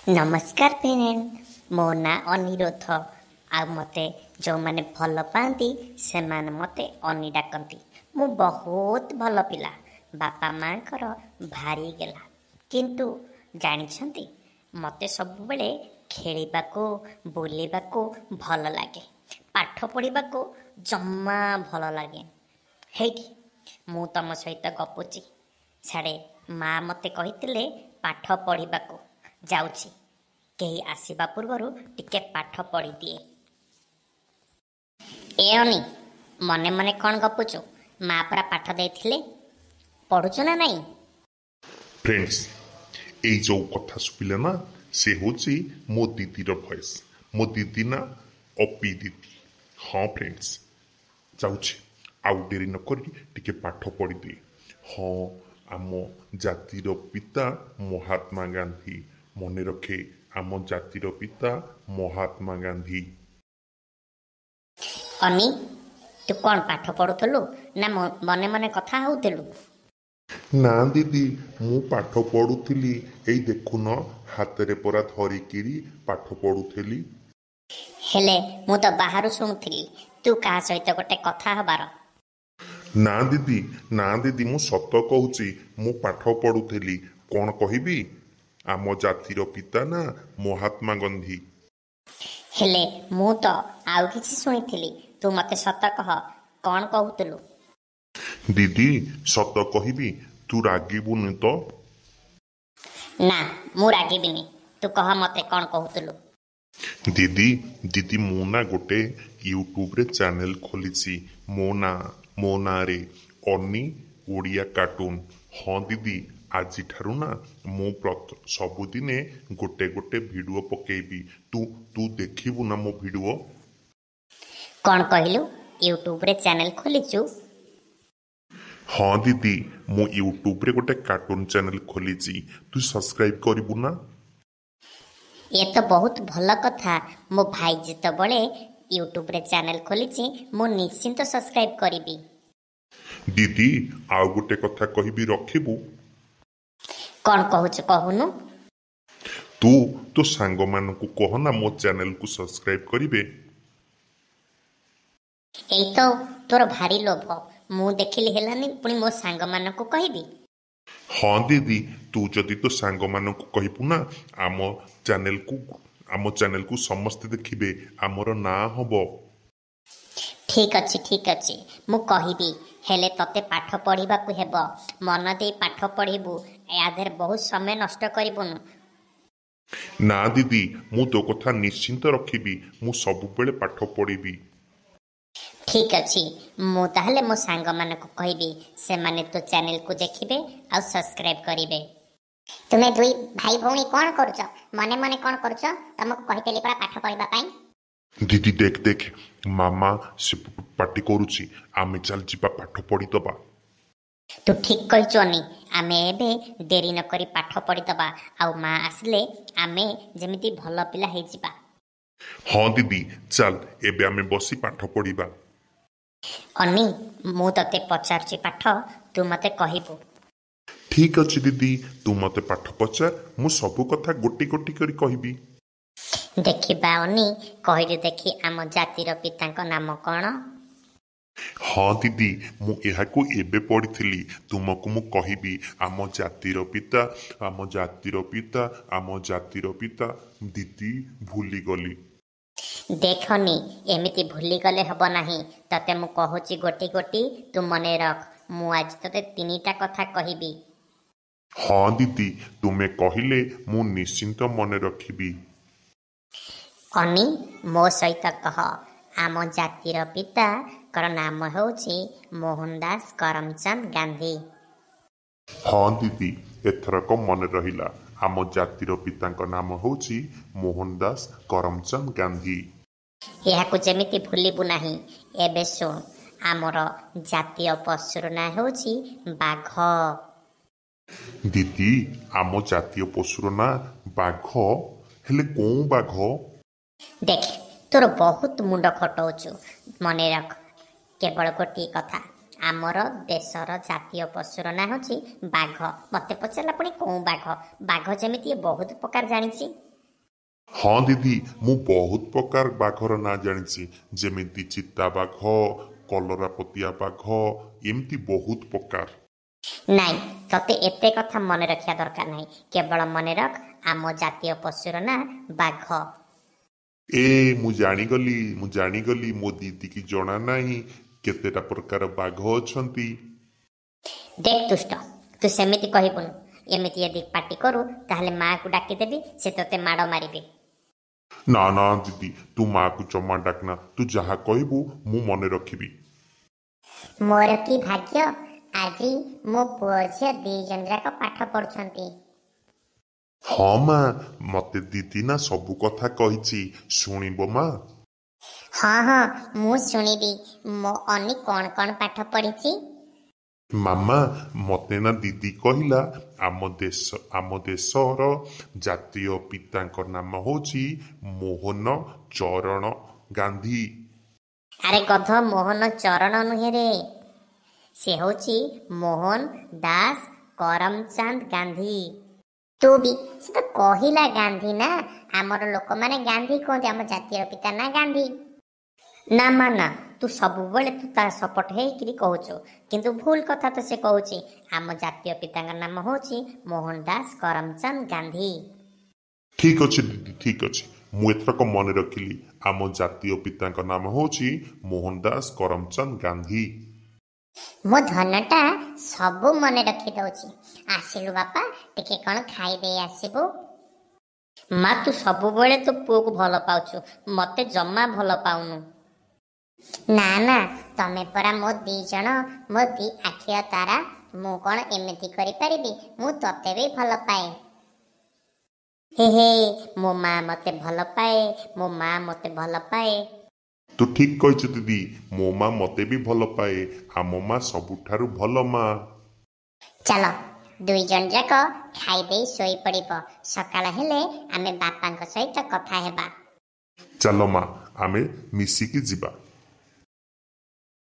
ନମସ୍କାର ଫ୍ରେଣ୍ଡ, ମୋ ନାଁ ଅନିରୁଦ୍ଧ। ଆଉ ମୋତେ ଯେଉଁମାନେ ଭଲ ପାଆନ୍ତି ସେମାନେ ମୋତେ ଅନି ଡାକନ୍ତି। ମୁଁ ବହୁତ ଭଲ ପିଲା, ବାପା ମାଆଙ୍କର ଭାରି ଗେହ୍ଲା। କିନ୍ତୁ ଜାଣିଛନ୍ତି, ମୋତେ ସବୁବେଳେ ଖେଳିବାକୁ ବୁଲିବାକୁ ଭଲ ଲାଗେ, ପାଠ ପଢ଼ିବାକୁ ଜମା ଭଲ ଲାଗେ। ହେଇଠି ମୁଁ ତମ ସହିତ ଗପୁଛି, ସାଡ଼େ ମା ମୋତେ କହିଥିଲେ ପାଠ ପଢ଼ିବାକୁ। ଯାଉଛି, କେହି ଆସିବା ପୂର୍ବରୁ ଟିକେ ପାଠ ପଢ଼ିଦିଏ। ଏ ଅନି, ମନେ ମନେ କ'ଣ ଗପୁଛୁ? ମା ପରା ପାଠ ଦେଇଥିଲେ, ପଢ଼ୁଛୁ ନା ନାଇଁ? ଫ୍ରେଣ୍ଡସ୍, ଏଇ ଯେଉଁ କଥା ଶୁଭିଲା ନା, ସେ ହେଉଛି ମୋ ଦିଦିର ଭଏସ୍। ମୋ ଦିଦି ନା ଅପି ଦିଦି। ହଁ ଫ୍ରେଣ୍ଡସ୍, ଯାଉଛି ଆଉ ଡେରି ନକରି ଟିକେ ପାଠ ପଢ଼ିଦିଏ। ହଁ, ଆମ ଜାତିର ପିତା ମହାତ୍ମା ଗାନ୍ଧୀ। ମନେ ରଖେ, ଆମ ଜାତିର ପିତା ମହାତ୍ମା ଗାନ୍ଧୀ। ଅନି, ତୁ କ'ଣ ପାଠ ପଢ଼ୁଥିଲୁ ନା ମନେ ମନେ କଥା ହେଉଥିଲୁ? ନା ଦିଦି, ମୁଁ ପାଠ ପଢ଼ୁଥିଲି। ଏଇ ଦେଖୁନ, ହାତରେ ପରା ଧରିକିରି ପାଠ ପଢ଼ୁଥିଲି। ହେଲେ ମୁଁ ତ ବାହାରୁ ଶୁଣୁଥିଲି ତୁ କାହା ସହିତ ଗୋଟେ କଥା ହବାର। ନା ଦିଦି, ନା ଦିଦି, ମୁଁ ସତ କହୁଛି, ମୁଁ ପାଠ ପଢ଼ୁଥିଲି। କ'ଣ କହିବି? ଆମ ଜାତିର ପିତା ନା ମହାତ୍ମା ଗାନ୍ଧୀ। ହେଲେ ମୁଁ ତ ଆଉ କିଛି ଶୁଣିଥିଲି। ତୁ ମୋତେ ସତ କହ, କ'ଣ କହୁଥିଲୁ? ଦିଦି, ସତ କହିବି, ତୁ ରାଗିବୁନି ତ? ନା, ମୁଁ ରାଗିବିନି। ତୁ କହ ମୋତେ କ'ଣ କହୁଥିଲୁ। ଦିଦି, ଦିଦି, ମୁଁ ନା ଗୋଟେ ୟୁଟ୍ୟୁବରେ ଚ୍ୟାନେଲ ଖୋଲିଛି ମୋ ନାଁ, ମୋ ନାଁରେ ଅନି ଓଡ଼ିଆ କାର୍ଟୁନ। ହଁ ଦିଦି, ଆଜିଠାରୁ ନା ମୁଁ ସବୁଦିନେ ଗୋଟେ ଗୋଟେ ଭିଡ଼ିଓ ପକେଇବି। ତୁ ଦେଖିବୁ ନା ମୋ ଭିଡ଼ିଓ? କ'ଣ କହିଲୁ, ୟୁଟ୍ୟୁବରେ ଚ୍ୟାନେଲ ଖୋଲିଛୁ? ହଁ ଦିଦି, ମୁଁ ୟୁଟ୍ୟୁବରେ ଗୋଟେ କାର୍ଟୁନ ଚ୍ୟାନେଲ ଖୋଲିଛି। ତୁ ସବସ୍କ୍ରାଇବ କରିବୁ ନା? ଏ ତ ବହୁତ ଭଲ କଥା। ମୋ ଭାଇ ଯେତେବେଳେ ୟୁଟ୍ୟୁବରେ ଚ୍ୟାନେଲ ଖୋଲିଛି, ମୁଁ ନିଶ୍ଚିନ୍ତ ସବସ୍କ୍ରାଇବ କରିବି। ଦିଦି, ଆଉ ଗୋଟେ କଥା କହିବି, ରଖିବୁ? କ'ଣ କହୁଛୁ କହୁନୁ? ତୁ ତୋ ସାଙ୍ଗମାନଙ୍କୁ କହନା ମୋ ଚ୍ୟାନେଲକୁ ସବସ୍କ୍ରାଇବ କରିବେ। ଏଇ ତ ତୋର ଭାରି ଲୋଭ। ମୁଁ ଦେଖିଲି ହେଲାନି, ପୁଣି ମୋ ସାଙ୍ଗମାନଙ୍କୁ କହିବି? ହଁ ଦିଦି, ତୁ ଯଦି ତୋ ସାଙ୍ଗମାନଙ୍କୁ କହିବୁ ନା, ଆମ ଚ୍ୟାନେଲକୁ ସମସ୍ତେ ଦେଖିବେ, ଆମର ନାଁ ହବ। ଠିକ୍ ଅଛି, ଠିକ୍ ଅଛି, ମୁଁ କହିବି। ହେଲେ ତତେ ପାଠ ପଢ଼ିବାକୁ ହେବ। ମନ ଦେଇ ପାଠ ପଢ଼ିବୁ, ୟା ଦେହରେ ବହୁତ ସମୟ ନଷ୍ଟ କରିବୁନୁ। ନା ଦିଦି, ମୁଁ ତୋ କଥା ନିଶ୍ଚିନ୍ତ ରଖିବି। ମୁଁ ସବୁବେଳେ ପାଠ ପଢ଼ିବି। ଠିକ୍ ଅଛି, ମୁଁ ତାହେଲେ ମୋ ସାଙ୍ଗମାନଙ୍କୁ କହିବି, ସେମାନେ ତୋ ଚ୍ୟାନେଲକୁ ଦେଖିବେ ଆଉ ସବସ୍କ୍ରାଇବ କରିବେ। ତୁମେ ଦୁଇ ଭାଇ ଭଉଣୀ କ'ଣ କରୁଛ? ମନେ ମନେ କ'ଣ କରୁଛ? ତମକୁ କହିଥିଲି ପରା ପାଠ ପଢ଼ିବା ପାଇଁ। ଦିଦି, ଦେଖ ଦେଖ, ମାମା ସେ ପାଟି କରୁଛି। ଆମେ ଚାଲ ଯିବା, ପାଠ ପଢ଼ିଦବା। ତୁ ଠିକ୍ କହିଛୁ ଅନି, ଆମେ ଏବେ ଡେରି ନକରି ପାଠ ପଢ଼ିଦବା, ଆଉ ମା ଆସିଲେ ଆମେ ଯେମିତି ଭଲ ପିଲା ହେଇଯିବା। ହଁ ଦିଦି, ଚାଲ ଏବେ ଆମେ ବସି ପାଠ ପଢ଼ିବା। ଅନି, ମୁଁ ତତେ ପଚାରୁଛି ପାଠ, ତୁ ମୋତେ କହିବୁ। ଠିକ୍ ଅଛି ଦିଦି, ତୁ ମୋତେ ପାଠ ପଚାର, ମୁଁ ସବୁ କଥା ଗୋଟି ଗୋଟି କରି କହିବି। ଦେଖିବା ଅନି, କହିଲୁ ଦେଖି ଆମ ଜାତିର ପିତାଙ୍କ ନାମ କ'ଣ? ହଁ ଦିଦି, ମୁଁ ଏହାକୁ ଏବେ ପଢ଼ିଥିଲି। ତୁମକୁ ମୁଁ କହିବି, ଆମ ଜାତିର ପିତା, ଆମ ଜାତିର ପିତା, ଆମ ଜାତିର ପିତା, ଦିଦି ଭୁଲିଗଲି। ଦେଖନି, ଏମିତି ଭୁଲିଗଲେ ହେବ ନାହିଁ। ତତେ ମୁଁ କହୁଛି ଗୋଟି ଗୋଟି, ତୁ ମନେ ରଖ। ମୁଁ ଆଜି ତତେ 3ଟା କଥା କହିବି। ହଁ ଦିଦି, ତୁମେ କହିଲେ ମୁଁ ନିଶ୍ଚିନ୍ତ ମନେ ରଖିବି। ଅନି, ମୋ ସହିତ କହ, ଆମ ଜାତିର ପିତାଙ୍କର ନାମ ହେଉଛି ମୋହନ ଦାସ କରମଚାନ୍ଦ ଗାନ୍ଧୀ। ହଁ ଦିଦି, ଏଥରକ ମନେ ରହିଲା। ଆମ ଜାତିର ପିତାଙ୍କ ନାମ ହେଉଛି ମୋହନ ଦାସ କରମଚାନ୍ଦ ଗାନ୍ଧୀ। ଏହାକୁ ଯେମିତି ଭୁଲିବୁ ନାହିଁ। ଏବେ ଶୁଣ, ଆମର ଜାତୀୟ ପଶୁର ନାଁ ହେଉଛି ବାଘ। ଦିଦି, ଆମ ଜାତୀୟ ପଶୁର ନାଁ ବାଘ? ହେଲେ କୋଉ ବାଘ? ଦେଖ, ତୋର ବହୁତ ମୁଣ୍ଡ ଖଟଉଛୁ। ମନେ ରଖ କେବଳ ଗୋଟିଏ କଥା, ଆମର ଦେଶର ଜାତୀୟ ପଶୁର ନାଁ ହେଉଛି ବାଘ। ମୋତେ ପଚାରିଲା ପୁଣି କୋଉ ବାଘ? ବାଘ ଯେମିତି ବହୁତ ପ୍ରକାର ଜାଣିଛି। ହଁ ଦିଦି, ମୁଁ ବହୁତ ପ୍ରକାର ବାଘର ନାଁ ଜାଣିଛି, ଯେମିତି ଚିତା ବାଘ, କଲରାପତିଆ ବାଘ, ଏମିତି ବହୁତ ପ୍ରକାର। ନାଇଁ, ତତେ ଏତେ କଥା ମନେ ରଖିବା ଦରକାର ନାହିଁ। କେବଳ ମନେ ରଖ, ଆମ ଜାତୀୟ ପଶୁର ନାଁ ବାଘ। ଏ, ମୁଁ ଜାଣିଗଲି, ମୁଁ ଜାଣିଗଲି। ମୋ ଦିଦିକି ଜଣା ନାହିଁ କେତେଟା ପ୍ରକାର ବାଘ ଅଛନ୍ତି। ଦେଖ ଦୁଷ୍ଟ, ତୁ ସେମିତି କହିବୁନୁ। ଏମିତି ଯଦି ପାଟି କରୁ ତାହେଲେ ମାଆକୁ ଡାକିଦେବି, ସେ ତତେ ମାଡ଼ ମାରିବେ। ନା ନା ଦିଦି, ତୁ ମାଆକୁ ଜମା ଡାକନା। ତୁ ଯାହା କହିବୁ ମୁଁ ମନେ ରଖିବି। ମୋର କି ଭାଗ୍ୟ, ଆଜି ମୋ ପୁଅ ଝିଅ ଦି ଜଣ ଯାକ ପାଠ ପଢୁଛନ୍ତି। ହଁ ମା, ମତେ ଦିଦି ନା ସବୁ କଥା କହିଛି। ଶୁଣିବ ମା? ହଁ ହଁ, ମୁଁ ଶୁଣିବି। ମୋ ଅନି କ'ଣ କ'ଣ ପାଠ ପଢିଛି? ମାମା, ମତେ ନା ଦିଦି କହିଲା ଆମ ଦେଶର ଜାତୀୟ ପିତାଙ୍କ ନାମ ହେଉଛି ମୋହନ ଚରଣ ଗାନ୍ଧୀ। ଆରେ ଗଧ, ମୋହନ ଚରଣ ନୁହେଁ ରେ, ସେ ହେଉଛି ମୋହନ ଦାସ କରମଚାନ୍ଦ ଗାନ୍ଧୀ। ତୁ ବି, ସେ ତ କହିଲା ଗାନ୍ଧୀ ନା। ଆମର ଲୋକମାନେ ଗାନ୍ଧୀ କୁହନ୍ତି, ଆମ ଜାତୀୟ ପିତା ନା ଗାନ୍ଧୀ। ନା ମା ନା, ତୁ ସବୁବେଳେ ତୁ ତା ସପୋର୍ଟ ହେଇକିରି କହୁଛୁ, କିନ୍ତୁ ଭୁଲ କଥା ତ ସେ କହୁଛି। ଆମ ଜାତୀୟ ପିତାଙ୍କ ନାମ ହେଉଛି ମୋହନ ଦାସ କରମଚାନ୍ଦ ଗାନ୍ଧୀ। ଠିକ ଅଛି ଦିଦି, ଠିକ ଅଛି। ମୁଁ ଏଥରକ ମନେ ରଖିଲି, ଆମ ଜାତୀୟ ପିତାଙ୍କ ନାମ ହେଉଛି ମୋହନ ଦାସ କରମଚାନ୍ଦ ଗାନ୍ଧୀ। ମୋ ଧନଟା ସବୁ ମନେ ରଖିଦଉଛି। ଆସିଲୁ ବାପା, ଟିକେ କ'ଣ ଖାଇଦେଇ ଆସିବୁ। ମା, ତୁ ସବୁବେଳେ ତୋ ପୁଅକୁ ଭଲ ପାଉଛୁ, ମତେ ଜମା ଭଲ ପାଉନୁ। ନା ନା, ତମେ ପରା ମୋ ଦି ଜଣ, ମୋ ଦି ଆଖିର ତାରା। ମୁଁ କ'ଣ ଏମିତି କରିପାରିବି? ମୁଁ ତତେ ବି ଭଲ ପାଏ। ହେ ହେ, ମୋ ମା ମତେ ଭଲ ପାଏ, ମୋ ମା ମତେ ଭଲ ପାଏ। ତୁ ଠିକ କହିଛୁ ଦିଦି, ମୋ ମା ମତେ ବି ଭଲ ପାଏ। ଆମ ମା ସବୁଠାରୁ ଭଲ ମା। ଚାଲ, ଦୁଇ ଜଣ ଯାକ ଖାଇଦେଇ ଶୋଇପଡ଼ିବ। ସକାଳ ହେଲେ ଆମେ ବାପାଙ୍କ ସହିତ କଥା ହେବା। ଚାଲ ମା, ଆମେ ମିଶିକି ଯିବା।